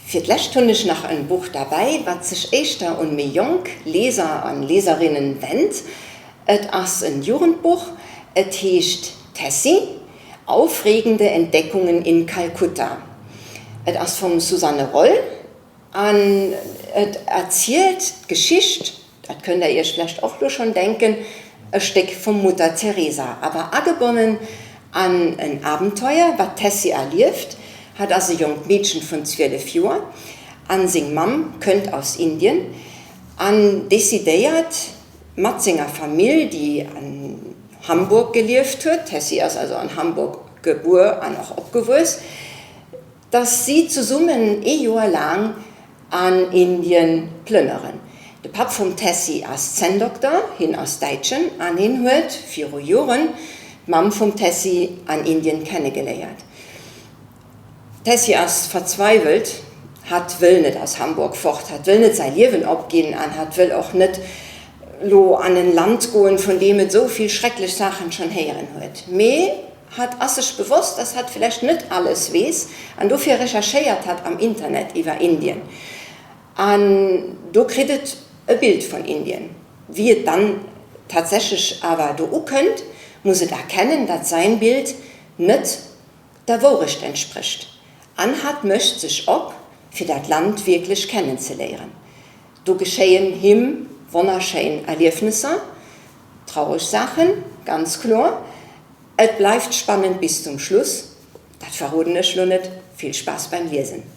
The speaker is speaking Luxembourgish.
Fir d'lescht hunn ech nach en Buch derbäi, wat sech éischter un méi jonk Leser an Leserinnen wennt. Et ass en Jugendbuch, et heescht Tessie, Aufregende Entdeckungen in Kalkutta. Et ass vum Susanne Roll an et erzielt d'Geschicht, dat kënnt der iech vläicht och lo schonn denken, e Stéck vum Mutter Teresa, awer agebonnen an en Abenteuer, wat d'Tessie erlieft. Hatt ass e jonkt Meedchen vun 12 Joer an seng Mamm kënnt aus Indien an decidéiert mat senger Famill, déi an Hamburg gelieft huet, d'Tessie ass also an Hamburg gebuer an och opgewuess, dass si zesummen ee Joer laang an Indien plënneren. De Papp vum Tessy ass Zänndokter, hien ass Däitschen an hien huet viru Joren d'Mamm vum Tessy an Indien kennegeléiert. D'Tessy ass verzweiwelt, hatt wëll net aus Hamburg fort, hatt wëll net säi Liewen opginn an hatt wëll och net lo an en Land goen, vun deem et esou vill schrecklech Saachen schonn héieren huet. Mee Hatt ass sech bewosst, dass hatt vläicht net alles weess an dofir recherchéiert hatt am Internet iwwer Indien. An do kritt et e Bild vun Indien. Wéi et dann tatsächlech awer do ukënnt, muss et erkennen, dat säin Bild net der Wourecht entsprécht. An hatt mécht sech op, fir dat Land wierklech kennenzeléieren. Do geschéien him wonnerschéin Erliefnesser, traureg Saachen, ganz kloer. Et bleift spannend bis zum Schluss, dat verroden ech lo net. Vill Spaass beim Liesen!